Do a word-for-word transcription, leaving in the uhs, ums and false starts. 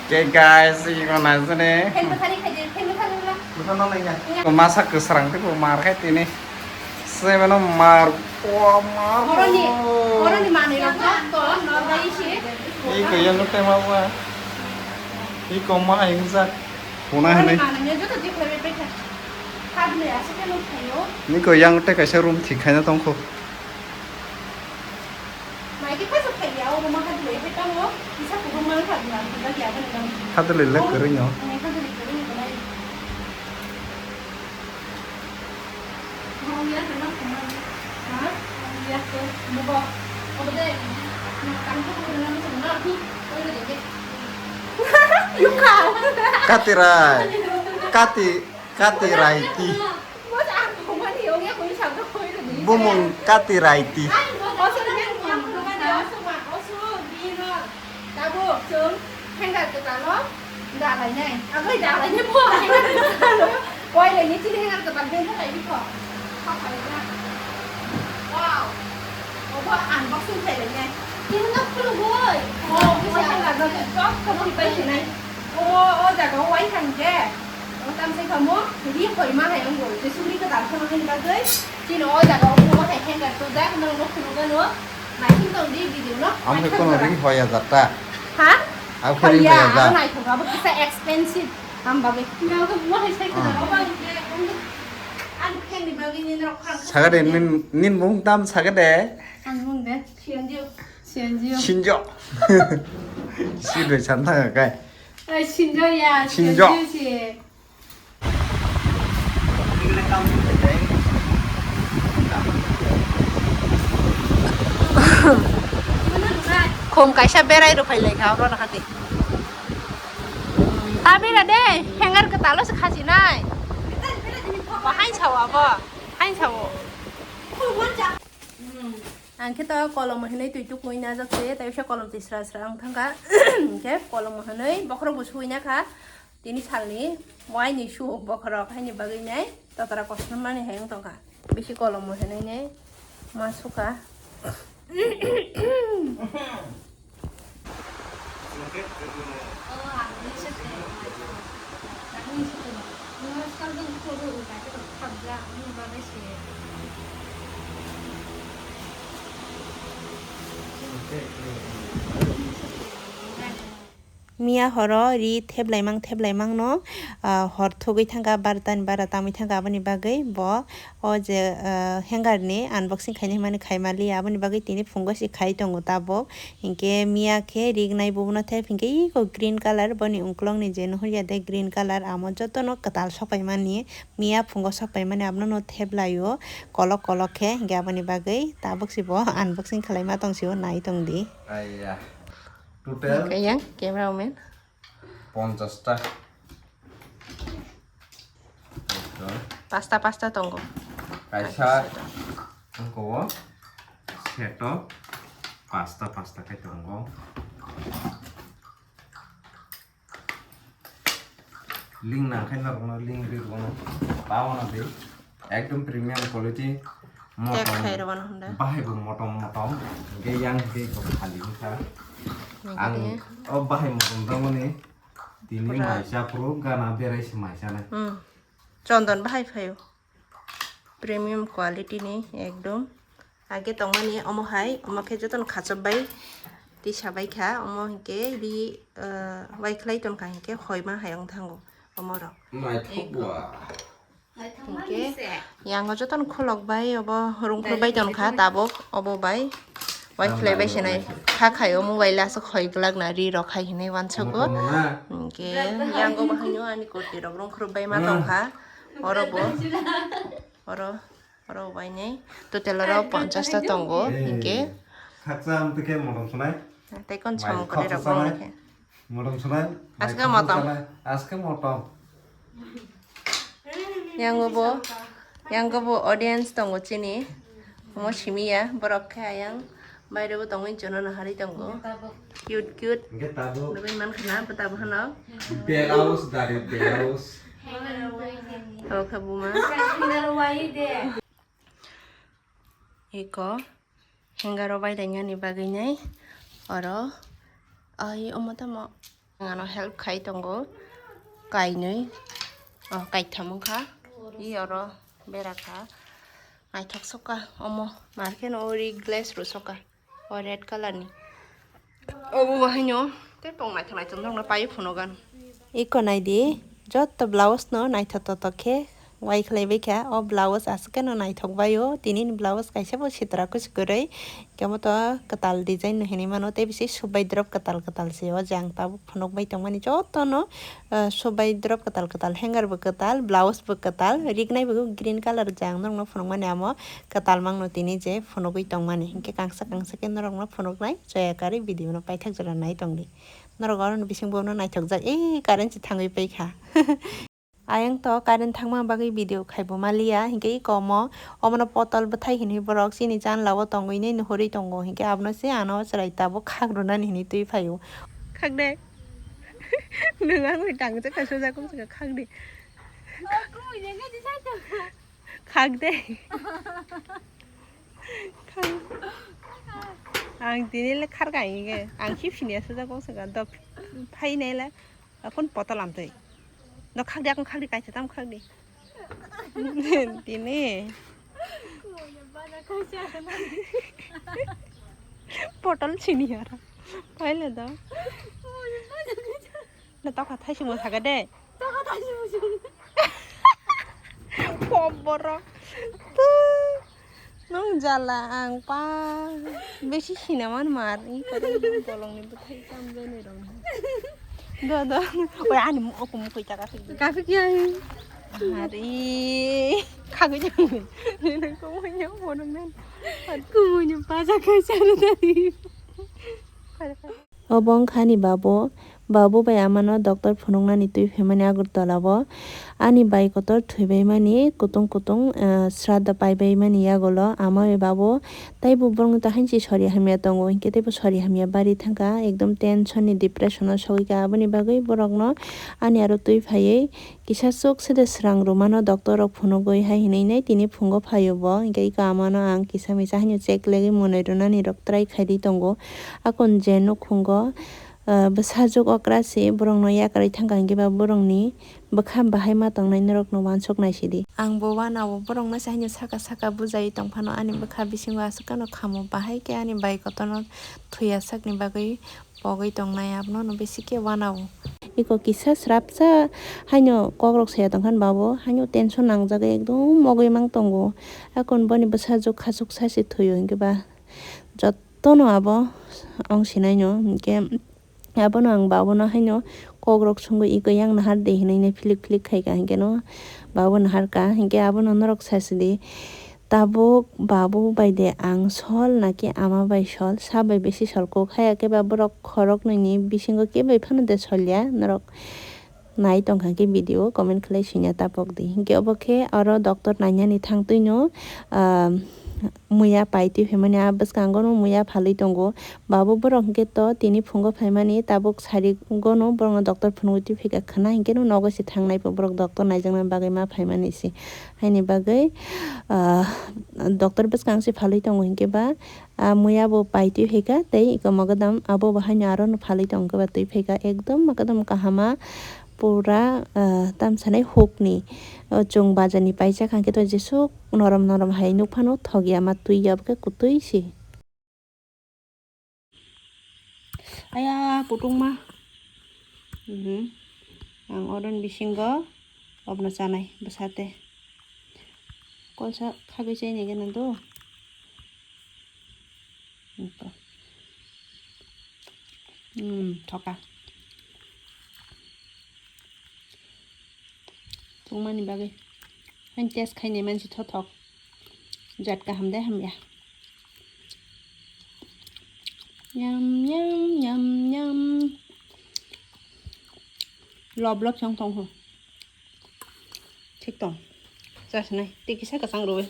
Ke guys, iko naisane. Fan bwthari khaidi, fan bwthari wla. Bwthar no nai ya. Ko masa kwsrang te ko mar khai tini. Se mano mar, o mar. Boroni, boroni manwi rok to, to, no bai si. Iko yang te ma wa. Iko ma yang sa. Puna hene. Boroni manwi ne joto dikhle be pe kha. Khad le ase ke no khayo. Niko yang te kaisa room thik khaina tongkho. Mai khe paisa phai ya, o ruma kha dui hai tamo, kisa kubun mang kha dui ang kha ya bani bani. Kha dui le kwrwi no. Ang kha dui kwrwi no nai. Ang ya khe na kuma. Ha? Ang ya khe mo bo. O de. Tang ko ko na mo na. Oi de de. Yuka. Kati rai. Kati, kati rai ti. Bumung kati rai ti. Tabuk chwng hanger kwtal o dalainai. Agoi dalainai bo hanger kwtal o. Koilaini chini hanger kwtal bini thakai bikho. Wow. Obo unboxing khlailainai. Tini no khulugoi. Oh, hanger no chok chok pai sinai. Omo o jaga o wai hang je. O tam sai kamo ri khoi ma hai ang bo. Je suri ka dal khama hai bagoi. Chini o jaga o bo hai hanger to jak nang no khulu gano. Nai kin tong di video no. Am ke kono ri hoya jata. Ha? Am ke ri hoya ja. Nai to abo kisa expensive. Am bagoi. Nang ko mo hai sai ka. Obo ang ke ang ke ni bagoi ni no khang. Sagade nin nin mung tam sagade. Ang mung de. Sianjo. Sianjo. Sinjo. Siroi san thang kai. Ai, sinjo ya, sinjo. Sinjo si. Khum kaisa berai rw phai lai kha oro na kha de. Ta bera de, hanger kwtal o se khachi nai. Ba hai sao abo, hai sao. Ang khe to kolom hwnwi twi tukui najak se, tei se kolom twi sra sra wng thang kha. Hwnkhe kolom hwnwi bokhorok bo sui na kha. Tini salni waini su bokhorok haini bagwi nai totara kosom mani hai wng tong kha. Bisi kolom hwnwi nai ma su kha. Miya horo ri theplaimang theplaimang no, ah, hor thugwi thangkha, barta ni bara tamwi thangkha, aboni bagwi bo o je, ah, hanger ni unboxing khaina himani khaimaliya, aboni bagwi tini phungo se khai tongo tabuk. Hinkhe miya khe rignai bubuno thep hinkhe iko green colour boni uklok ni je nuhurya de green colour amo jotono kwtal sokpaimani miya phungo sokpaimani abono no thep laio kolok kolok khe hinkhe aboni bagwi tabuk se bo unboxing khwlaima tong sio nai tong di. Aiya. Total hinkhe yang camera man ponchash ta. Pasta pasta tongo. Kaisa wngkha o seto pasta pasta khe tongo. Link nang khe norokno link ri rwno tamo na de ekdom premium quality. Tek motom khai rwno hwnda. Bahai bo motom motom. Ge yang ge ko khali wngkha. Ang o bahai motom tamo ni. Tini pura maisa phuru gana berai se maisa nai. Hmm. Chondon bahai phaio. Premium quality ni ekdom. Age tongmani omo hai, omo khe jotono khachok bai tisa bai kha. Omo hinkhe ri, ah, bai khlai tongkha hinkhe hoima hai wng thango omo rok. Naithok ekdom. Bua. Hinkhe yango jotono kholok bai obo rungphru bai tongkha tabuk obo bai waikhlai bai sinai kha khaio mobile aswk hoi glak na ri rok hai hinwi uansago. Hinkhe yango bo haino ani kurti rok rungphru bai ma tongkha oro bo oro oro bai nai total oro ponchash ta tongo hinkhe khaksa amtwkhe motom sunai tei kon samung kwrwi rok bo hinkhe. Motom sanai, aske motom. Aske motom. Yango bo, yango bo audience tongo chini. Omo simi ya, borok khe ayang baire bo tongwi jono naharwi tongo. Cute, cute. Hingke tabuk. Nugwi mankha na, bwta bo hano. Blouse dari blouse. Obo khe buma. Iko. Hanger o bai lainani bagwi nai oro ai omo tamo Ang ano help khai tongo kainwi, oh, kaitham wngkha. I oro bera kha. Naithok sokha omo. Markhe no ori glass ro sokha. O red color ni. Obo bo haino tei pong naithok naithok nokno paio phunugan. Iko naidi, jotto blouse no naithok totok khe wai khlai bai kha. O blouse aswk khe no naithok bai o. Tini ni blouse kaisa bo sitra kuchi kwrwi. Kemo to kwtal design no hinwi mano, tei bisi subai drop kwtal kwtal se o je ang tabuk phunuk bai tongmani jotto no, ah, subai drop kwtal kwtal, hanger bo kwtal, blouse bo kwtal, rignai bo green color je ang norokno phunukmani amo kwtal mangno tini je phunugwi tongmani. Hinkhe kangsa kangsa khe norokno phunuknai chaya karwi video no paithak jora nai tongdi. Norok oro ni bising bono naithokjak, ee, current se thangwi paikha. Ayang to current thangma bagwi video khaibo maliya, hinkhe iko omo, omono potol bwthai hinwi borok chini janla o tongwi nini hurwi tongo, hinkhe abono se ano chwrai tabuk khak rwnani hinwi twi phaio. Khak de. Nwng ang bai tang jakha soja kung saka khak de. Khak de. Khak. Ang tini le khar ka hinge. Ang khip sini asuja kok saka dop phai nai le. Akon potol amtwi. No khak de, akon khak de, kaisa tam khak de. Tini. Potol sini aro. Phai le do. Na tokha thaisimo saga de. Tokha thaisimo saga. Pop borok. Nung jala ang pa. Besi sinaman mar. I kore bolong ni bwthai tam bene rong. Do do. Oi ani mu okum koi taka sik. Kafi kiya hi? Are. Kagui jang. Nang ko mo nyo mo nang nan. Ko mo nyo pa ja kai sa ro dai. Obo wngkha ani babu. Babu bai amano doctor phunuknani twi phaimani Agartala o. Ani bai kotor thwibaimani kutung kutung, eh, sraddha paibaimani yagulo ama bai babu teibo borokno ta hanchi sori hamya tongo, hinkhe teibo sori hamya bari thangkha, ekdom tension ni depression o sogwi kha. Aboni bagwi borokno ani aro twi phaiwi Kisa chuk sede srang rwmano doctor rok phunugwi hai hinwi nai tini phungo phaio bo, hinkhe iko amano ang kisa misa haino check legwi mwnwi rwnani rok try khaidi tongo. Akon je nukhungo, ah, bwsajwk okra se borokno yakarwi thangkha hinkhe ba borokni bwkha bahai ma tongnai norokno uansuk naisidi. Ang bo uanao borokno se haino saka saka bujai tongphano ani bwkha bisingo aswk kano khamo bahai khe ani bai kotorno thwiya sakni bagwi pogwi tongnai, abono no bisi khe uanao. Iko kisa srapsa haino kokrok saya tongkha ni babu, haino tension nangjagwi ekdom mogwi mang tongo. Akon boni bwsajwk khachuk sachi thwio hinkhe ba jottono abo ong sinaino hinkhe abono ang babuno haino kokrok sungwi iko yang nahar de hinwi nai philik philik khaika hinkhe no babu nahar ka hinkhe abono norok sachidi. Tabuk babu bai de ang sol naki ama bai sol, sa bai besi sol kok haya khe ba borok khoroknwi ni bisingo kebo phano de sol ya norok nai tongkha khe video comment khlai swinya tapok di. Hinkhe obo khe oro doctor nainani thangtwi no, ah, muya paitwi phaimani a bwskango no muya phalwi tongo. Babu borok hinkhe to tini phungo phaimani tabuk sari gono borokno doctor phunugwi twi phika khwna hinkhe no nogo se thangnai bo borok doctor naijakna bagwi ma phaimani se. Haini bagwi, ah, doctor bwskang se phalwi tongo hinkhe ba, ah, muya bo paitwi phaika tei iko mogodam abo bo haino aro no phalwi tongo ba twi phaika ekdom mogodam kahama pura, ah, tamsanai hukni, oh, chwng bajar ni paijak hwnkhe to jesuk norom norom hai nukphano thok ya ma twi ya bwkhe kwtwi se. Aya, kutungma. Mhm. Ang oron bisingo obno chanai bwsate. Kosa khagwi chaini gana do. Ito. Hmm, thoka. Tungmani bagwi. Hain test khainai mansi thothok. Jat kaham de hamya. Yum, yum, yum, yum. Lob lob song tong ho. Thik tong. Chasnai. Tei kisa kwchang rwi.